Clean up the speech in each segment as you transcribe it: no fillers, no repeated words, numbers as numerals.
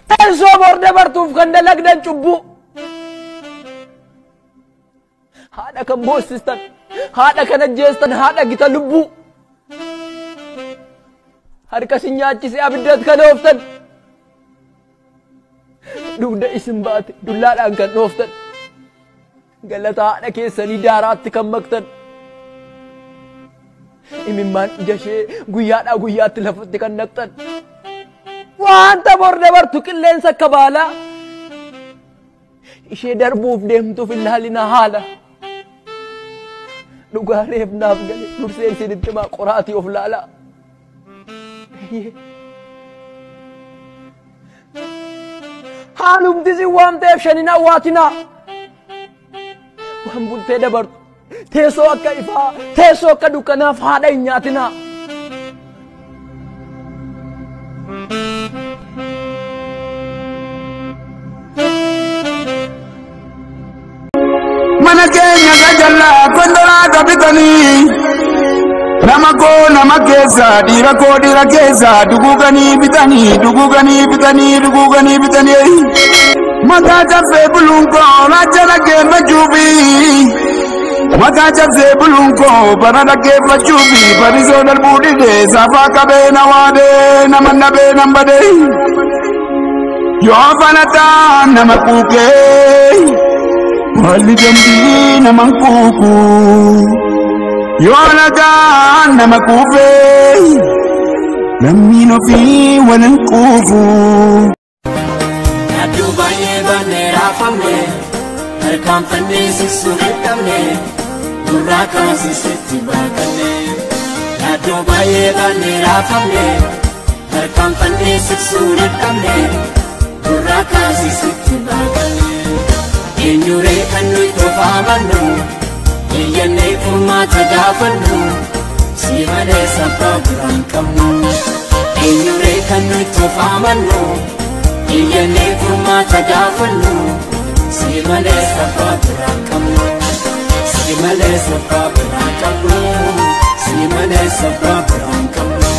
Teessoo bor dabartuuf kan dalagdan cubbuu. Haadha kan boossistan, haadha kan ajjeestan, haadha gita lubbuu. Harka isin nyaachisee abiddat kan ooftan. Dugda isin baate dullaadhaan kan dhooftan. Galata haadha keessanii daaraatti kan maktan. Imimmaan ija ishee guyyaadhaa guyyaatti lafatti kan naqxan. Wanta bor dabartu qilleensa akka baalaa. Ishee darbuuf deemtuuf hin laalina haala. Dhugaa reef naaf gale dursee isinitti himaa qoraatii of laalaa. Haalumti isin waan ta'eef shanin awwaatinaa. Waan bultee dabartu teessoo akka ifaa teessoo akka dukkanaaf haadha hin nyaatinaa. Mana keenya gajallaa konkolaataa bitanii nama koo nama keessa dhiira koo dhiira keessa duguuganii bitanii duguuganii bitanii duguuganii bitanii mataa cabsee buluun koo raacha dhaggeeffachuufi mataa cabsee buluun koo bara dhaggeeffachuufi barisoo darbuu didee saafaa qabee na waadee nama nabee nan badee yoo fanataan nama kuukee. Walli dambii nama kuuku yoo nagaan nama kuufee lammiin ofii walin kuufu. Yaadduu baay'ee baannee raafamne harkaan fannee siqsuu dadhabne nurraa kaasisitti baaqanne. Yaadduu baay'ee baannee raafamne harkaan fannee siqsuu dadhabne nurraa kaasisitti baaqanne. Eenyuree kan nuyi tofaamannu iyyannee furmaata gaafannu si malee sabbaa biraan qabnu. Eenyuree kan nuyi tofaamannu iyyannee furmaata gaafannu si malee sabbaa biraan qabnu. Si malee sabbaa biraan qabnu. Si malee sabbaa biraan qabnu.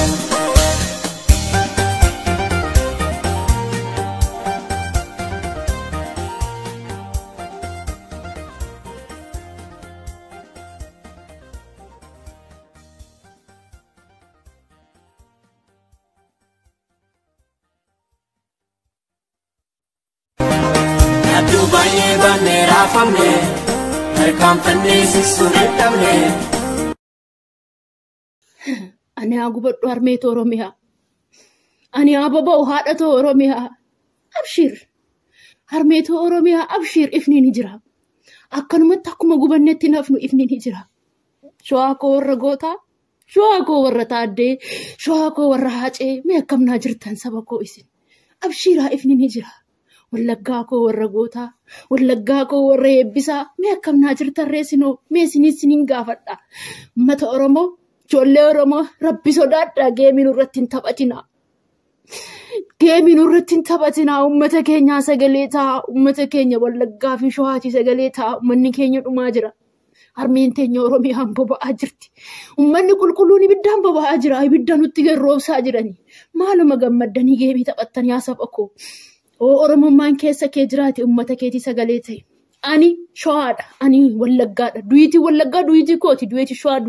Yaadduu baay'ee baannee raafamne harkaan fannee siqsuu dadhabne. Ani haa gubadhu harmeetoo Oromiyaa. Ani haa boba'u haadhatoo Oromiyaa. Abshir. Harmeetoo Oromiyaa abshir ifni ni jira. Akkanumatti akkuma gubannetti nafnu ifni ni jira. Shawaa koo warra gootaa, shawaa koo warra taaddee, shawaa koo warra haacee mee akkamnaa jirtan saba koo isin. Abshiraa ifni ni jira. Wallaggaa koo warra gootaa, wallaggaa koo warra eebbisaa mee akkamnaa jirtan reessinoo mee isiniin isiniin gaafadha. Uummata Oromoo, ijoollee Oromoo rabbi sodaadhaa geemii nurratti hin taphatinaa. Geemii nurratti hin taphatinaa. Uummata keenyaa sagalee ta'a. Uummata keenya wallaggaa fi shawaatii sagalee ta'a. Uummanni keenya dhumaa jira. Harmeen teenya Oromiyaan boba'aa jirti. Uummanni qulqulluun ibiddaan boba'aa jira. Ibidda nutti garroobsaa jirani. Maaluma gammaddanii geemii taphattan yaa saba koo. Oo Oromummaan keessa kee jiraate uummata keetii sagalee ta'e. Ani shawaadha. Ani wallaggaadha. Du'iitii wallaggaa du'iitii kooti. Du'iitii shawaa.